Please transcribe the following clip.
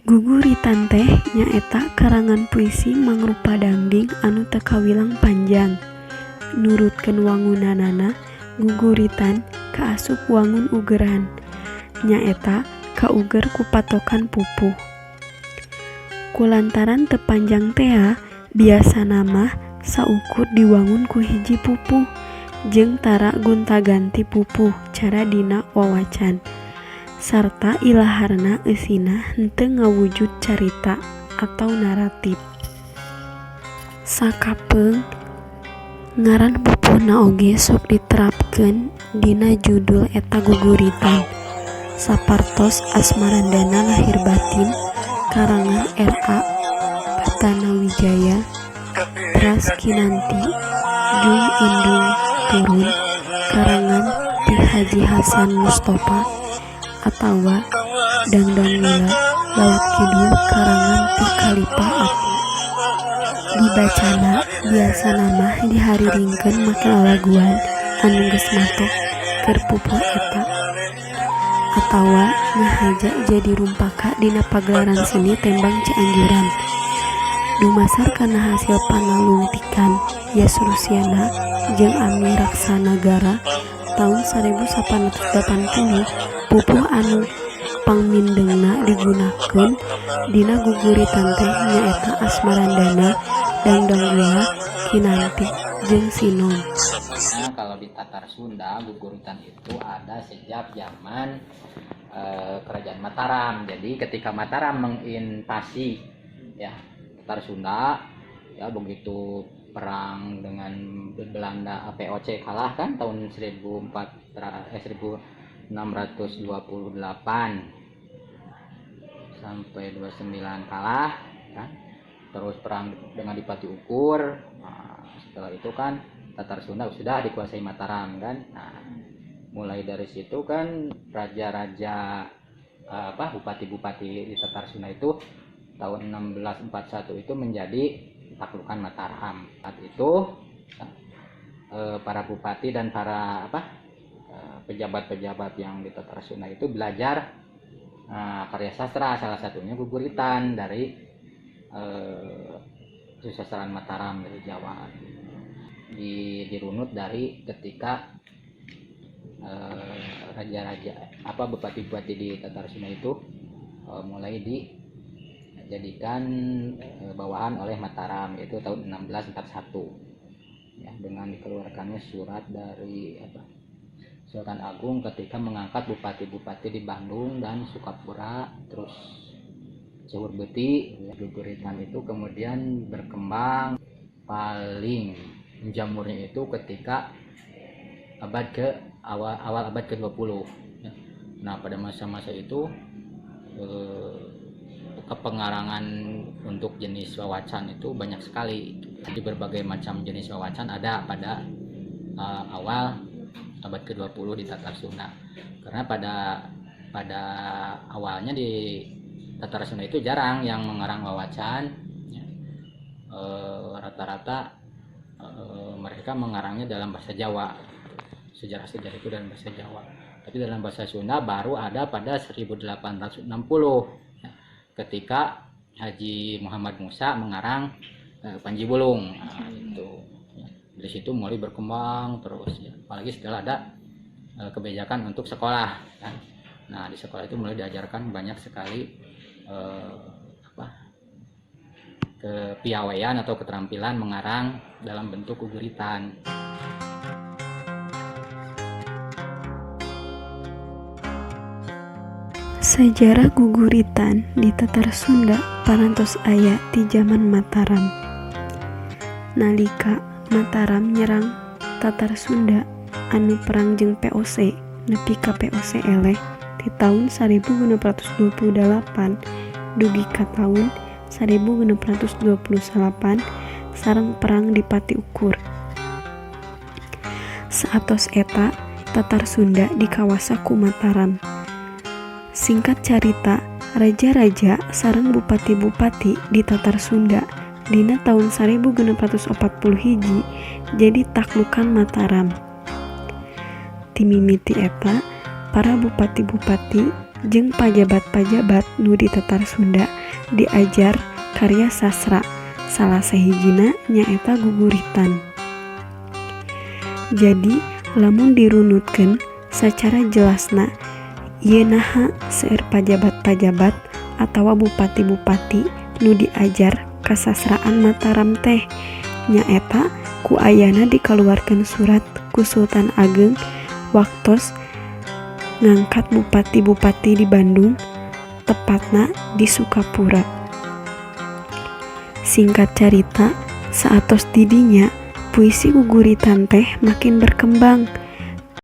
Guguritan teh nyaeta karangan puisi mangrupa dangding anu teu kawilang panjang. Nurutkeun wangunanana, guguritan kaasup wangun ugeran, nyaeta kauger ku patokan pupuh. Kulantaran teu panjang tea, biasana mah saukur diwangun ku hiji pupuh jeung tara gonta-ganti pupuh cara dina wawacan. Sarta ilaharna eusina henteu ngawujud carita atau naratif. Sakapeung, ngaran pupuhna oge sok diterapkeun dina judul eta guguritan, sapartos Asmarandana Lahir Batin karangan R. A. Bathanawijaya, teras Kinanti Jung Indung Turun karangan ti Haji Hasan Mustopa atawa Dangdanggula Laut Kidul karangan ti Khalifah Apu. Dibacana biasana mah dihariringkeun make lalaguan anu geus matok keur pupuh eta atawa ngahaja jadi rumpaka dina pagelaran seni tembang Cianjuran. Dumasar kana hasil panalungtikan Yas Rusyana jeung Ami Raksanagara taun 1880, pupuh anu pangmindengna digunakeun dina guguritan teh nyaeta Asmarandana, Dangdanggula, Kinanti, jeung Sinom. Sebenarnya kalau di Tatar Sunda, guguritan itu ada sejak zaman Kerajaan Mataram. Jadi ketika Mataram menginvasi ya Tatar Sunda, ya begitu perang dengan Belanda VOC kalah kan tahun 1628 sampai 29 kalah kan. Terus perang dengan Dipati Ukur. Nah, setelah itu kan Tatar Sunda sudah dikuasai Mataram kan. Nah, mulai dari situ kan raja-raja apa bupati-bupati di Tatar Sunda itu tahun 1641 itu menjadi taklukan Mataram. Saat itu para bupati dan para apa pejabat-pejabat yang di Tatar Sunda itu belajar karya sastra, salah satunya guguritan dari kesusastraan Mataram dari Jawa. Dirunut dari ketika raja-raja apa bupati-bupati di Tatar Sunda itu mulai dijadikan bawahan oleh Mataram, yaitu tahun 1641 ya, dengan dikeluarkannya surat dari apa Sultan Agung ketika mengangkat bupati-bupati di Bandung dan Sukapura, terus Ceurbeuti. Guguritan itu kemudian berkembang paling menjamurnya itu ketika abad ke awal awal abad ke-20 ya. Nah, pada masa-masa itu kepengarangan untuk jenis wawacan itu banyak sekali. Jadi berbagai macam jenis wawacan ada pada awal abad ke-20 di Tatar Sunda. Karena pada pada awalnya di Tatar Sunda itu jarang yang mengarang wawacan ya. Rata-rata mereka mengarangnya dalam bahasa Jawa. Sejarah-sejarah itu dalam bahasa Jawa. Tapi dalam bahasa Sunda baru ada pada 1860 ya, ketika Haji Muhammad Musa mengarang Panji Wulung. Nah, itu ya. Dari situ mulai berkembang terus ya. Apalagi setelah ada kebijakan untuk sekolah kan. Nah, di sekolah itu mulai diajarkan banyak sekali apa kepiawaian atau keterampilan mengarang dalam bentuk guguritan. Sajarah guguritan di Tatar Sunda parantos aya ti jaman Mataram. Nalika Mataram nyerang Tatar Sunda anu perang jeung VOC nepi ka VOC eleh ti taun 1628 dugi ka taun 1629 sareng perang Dipati Ukur. Saatos eta Tatar Sunda dikawasa ku Mataram. Singkat carita, raja-raja sareng bupati-bupati di Tatar Sunda dina taun 1641 jadi taklukan Mataram. Ti mimiti eta, para bupati-bupati jeung pajabat-pajabat nu di Tatar Sunda diajar karya sastra, salah sahijina nyaeta guguritan. Jadi lamun dirunutkeun sacara jelasna ieu naha seueur pajabat-pajabat atawa bupati-bupati nu diajar kasastraan Mataram teh, nyaeta ku ayana dikaluarkeun surat ku Sultan Ageng waktos ngangkat bupati-bupati di Bandung, tepatna di Sukapura. Singkat carita, saatos di dinya puisi guguritan teh makin berkembang.